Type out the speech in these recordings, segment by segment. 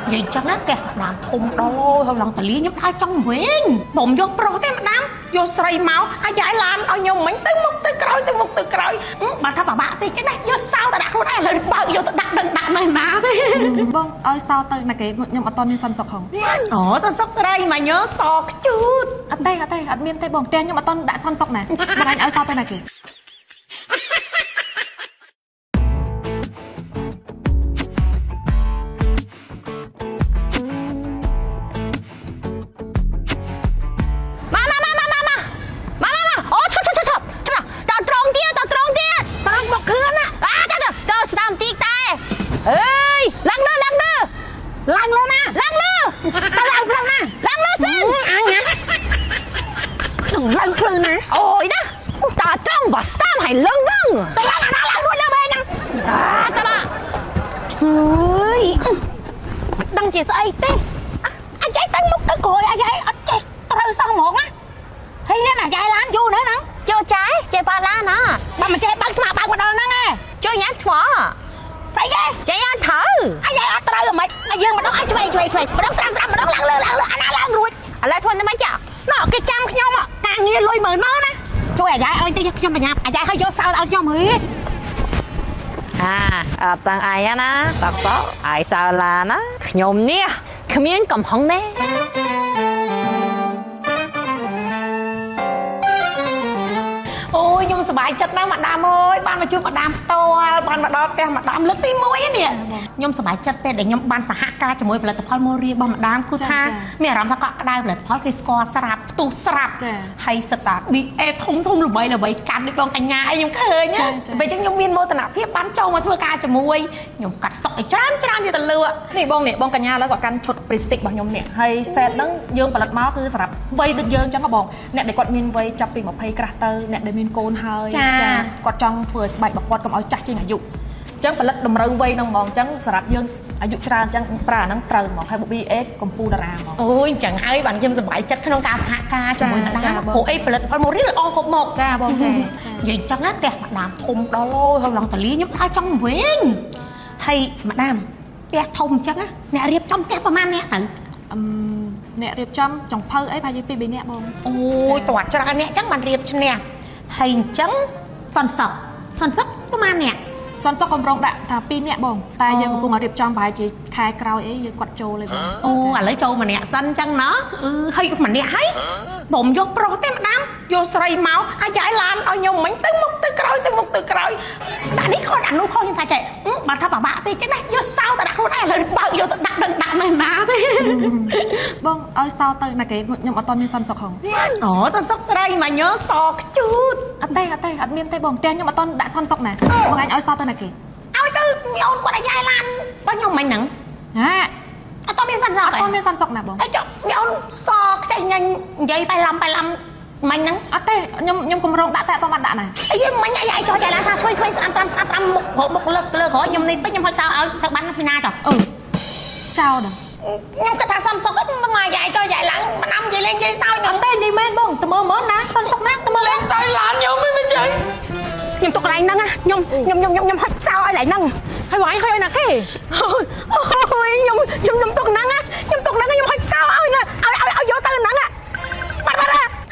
និយាយចឹងណាផ្ទះម្ដាមធំដល់អូយហើយឡើងតលាខ្ញុំដើរចង់វិញបំយកប្រុសទេម្ដាមយកស្រីមកអាយ៉ៃឡានឲ្យខ្ញុំមិញទៅមុខទៅក្រោយទៅមុខទៅក្រោយបើថាបាក់ពេកចឹងណាយកសោទៅដាក់ខ្លួនឯងឥឡូវបើកយកទៅដាក់ដឹងដាក់នៅណាទេ បងឲ្យសោទៅណាគេខ្ញុំអត់តមានសន្តិសុខហង អូសន្សុកស្រីមកញើសខ្ជូត អត់ទេអត់ទេអត់មានទេបងផ្ទះខ្ញុំអត់តដាក់សន្តិសុខណាបងអញឲ្យសោទៅណាគេ មកមកមកមកមកមកមកមកអូឈប់ឈប់ឈប់ឈប់ឈប់តត្រង់ទៀតតត្រង់ទៀត ត្រង់មកគ្រឿនណា អាតតតស្ដាំទីតែអើយឡើងលើឡើងលើ ឡើងលើណា ឡើងលើ ទៅឡើងផ្លូវណា ឡើងលើសិន អញណានឹងឡើងផ្លូវណា អូយណាតត្រង់បើស្ដាំហើយឡើងឡើង ទៅឡើងអាណាឡើងរួចលើបែហ្នឹង អាតបា អើយដឹងជាស្អីទេអាយ៉ៃទៅមុខទៅក្រោយអាយ៉ៃអត់ចេះត្រូវសោះហ្មងណាហើយនេះណាយ៉ៃឡានយូរនៅហ្នឹង ចូលចែចេះប៉ាឡាណា បើមិនចេះបើកស្មាបើកមកដល់ហ្នឹងឯង ជួយញ៉ាំថ្ម ស្អីគេ ចេះញ៉ាំត្រូវ អាយ៉ៃអត់ត្រូវហ្មងអាយើងម្ដងឲ្យឆ្វេងឆ្វេងឆ្វេងម្ដងត្រាំត្រាំម្ដងឡើងលើឡើងលើអាណាឡើងរួច ឥឡូវធ្វើតែមិនចា ណ៎គេចាំខ្ញុំការងារលុយមើលមើលណាជួយអាយ៉ៃឲ្យតិចខ្ញុំបញ្ញាអាយ៉ៃឲ្យយកសោឲ្យខ្ញុំហី អាអត់តាំងឯងណាតតឯងសើឡាណាខ្ញុំនេះគ្មានកំហុងទេ អូយខ្ញុំសប្បាយចិត្តណាស់ម៉ាដាមអើយបានមកជួបម៉ាដាមផ្ទាល់បានមកដល់ផ្ទះម៉ាដាមលើកទី1នេះខ្ញុំសប្បាយចិត្តពេកដែលខ្ញុំបានសហការជាមួយផលិតផលម៉ូរីរបស់ម៉ាដាមគឺថាមានអារម្មណ៍ថាកក់ក្ដៅផលិតផលគេស្គាល់ស្រាប់ផ្ទុះស្រាប់ហើយសិតតា BA ធំធំល្បីល្បីកាន់ដូចបងកញ្ញាអីខ្ញុំឃើញពេលចឹងខ្ញុំមានមោទនភាពបានចូលមកធ្វើការជាមួយខ្ញុំកាត់ស្តុកឲ្យច្រើនច្រើនយកទៅលក់ នេះបងនេះបងកញ្ញាឥឡូវក៏កាន់ឈុត Prestige របស់ខ្ញុំនេះហើយ set ហ្នឹងយើងផលិតមកគឺសម្រាប់វ័យដូចយើងចឹងហ៎បងអ្នកដែលគាត់មានវ័យចាប់ពី20ក្រាស់ទៅអ្នកដែលមានកូនហើយគាត់ចង់ធ្វើឲ្យស្បែករបស់គាត់កុំឲ្យចាស់ជាងអាយុអញ្ចឹងផលិតតម្រូវវ័យហ្នឹងហ្មងអញ្ចឹងសម្រាប់យើងអាយុច្រើនអញ្ចឹងប្រើអាហ្នឹងត្រូវហ្មងហើយ BA កម្ពុជាតារាហ្មង អូយចឹងហើយបានខ្ញុំសប្បាយចិត្តក្នុងការសហការជាមួយម៉ាដាមព្រោះអីផលិតផលម៉ូរីល្អគ្រប់មក ចាបងចា និយាយចឹងណាផ្ទះម៉ាដាមធំដល់អូយហើយឡើងតលាខ្ញុំដើរចង់វិញហើយម៉ាដាមផ្ទះធំអញ្ចឹងណាអ្នករៀបចំផ្ទះប្រហែលអ្នកទៅ អឹមអ្នករៀបចំចុងភៅអីប្រហែលជា2 3នាក់បង អូយតើច្រើនអ្នកអញ្ចឹងបានរៀបឈ្នះហើយអញ្ចឹងសន្សុកសន្សុកប្រហែលអ្នក សន្សុកកំរងដាក់ថា2នាក់បងតែយើងកំពុងតែរៀបចំប្រហែលជាខែក្រោយអីយើងគាត់ចូលហើយបង អូឥឡូវចូលម្នាក់សិនអញ្ចឹងណោះអឺហើយម្នាក់ហើយបំយកប្រុសទេម្ដាមយកស្រីមកអាយ៉ៃឡានឲ្យខ្ញុំមិញទៅមុខទៅក្រោយទៅមុខទៅក្រោយដាក់នេះខុសដាក់នោះខុសខ្ញុំថាចេះបើថាបាក់ពេកចឹងណាយកសោទៅដាក់ខ្លួនឯងឥឡូវបើកយកទៅដាក់ដឹងដាក់នៅណាទេ បងឲ្យសោទៅណាគេខ្ញុំអត់តមានសន្សុកហង អូសន្សុកស្រីមកញើសខ្ជូត អត់ទេអត់ទេអត់មានទេបងផ្ទះខ្ញុំអត់តដាក់សន្សុកណាបងអញឲ្យសោទៅណាគេ ឲ្យទៅមីអូនគាត់អាយ៉ៃឡានបើខ្ញុំមិញហ្នឹង ហា អត់តមានសន្សុក អត់តមានសន្សុកណាបង អីចុះមីអូនសខ្ចីញញនិយាយបែឡំបែឡំមិញហ្នឹង អត់ទេខ្ញុំខ្ញុំកំរងដាក់តែអត់តបានដាក់ណា អីមិញអាយ៉ៃចុះយ៉ាឡានថាជួយជួយស្ដាំស្ដាំស្ដាំស្ដាំមុខក្រមុខលើកលើក្រោយខ្ញុំនេះពេញខ្ញុំហុចសោឲ្យទៅបានពីណាចុះ អឺចោលដល់ ខ្ញុំគិតថាសំសុកមកអាយ៉ៃចុះយ៉ាឡើងមិនអំនិយាយលេងនិយាយសើចខ្ញុំ ទេនិយាយមែនបងតមើលមើលណាសន្សុកណាតមើល លេងសើចឡានខ្ញុំមិនមិនចឹងខ្ញុំទុកកន្លែងហ្នឹងខ្ញុំខ្ញុំខ្ញុំខ្ញុំហុចសោឲ្យកន្លែងហ្នឹង ហើយបងអញហើយឲ្យណាគេ អូយខ្ញុំខ្ញុំខ្ញុំទុកហ្នឹងខ្ញុំទុកហ្នឹងខ្ញុំហុចសោឲ្យណាឲ្យឲ្យឲ្យយកទៅហ្នឹងបាត់បាត់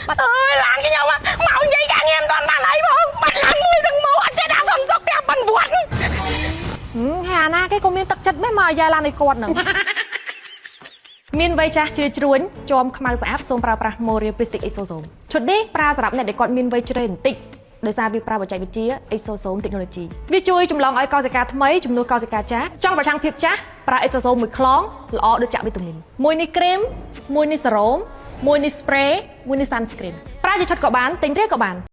បាត់អើយឡានខ្ញុំមកនិយាយការងារមិនតាន់បានអីបងបាត់ឡានមួយទាំងមកអត់ចេះដាក់សំសុកផ្ទះបានវត្ត ហើយអាណាគេក៏មានទឹកចិត្តមែនមកឲ្យយ៉ាឡានឲ្យគាត់ហ្នឹងមានវ័យចាស់ជ្រឿជ្រួញជាំខ្មៅស្អាតសូមប្រើប្រាស់ Moria Prestige Exosome ឈុតនេះប្រើសម្រាប់អ្នកដែលគាត់មានវ័យជ្រេបន្តិចដោយសារវាប្រើបច្ចេកវិទ្យា Exosome Technology វាជួយចម្លងឲ្យកោសិកាថ្មីជំនួសកោសិកាចាស់ចង់ប្រឆាំងភាពចាស់ប្រើ Exosome មួយខ្លងល្អដូចចាក់វីតាមីនមួយនេះក្រេមមួយនេះសេរ៉ូមមួយនេះ spray មួយនេះ sunscreen ប្រើជាឈុតក៏បានទិញរាយក៏បាន។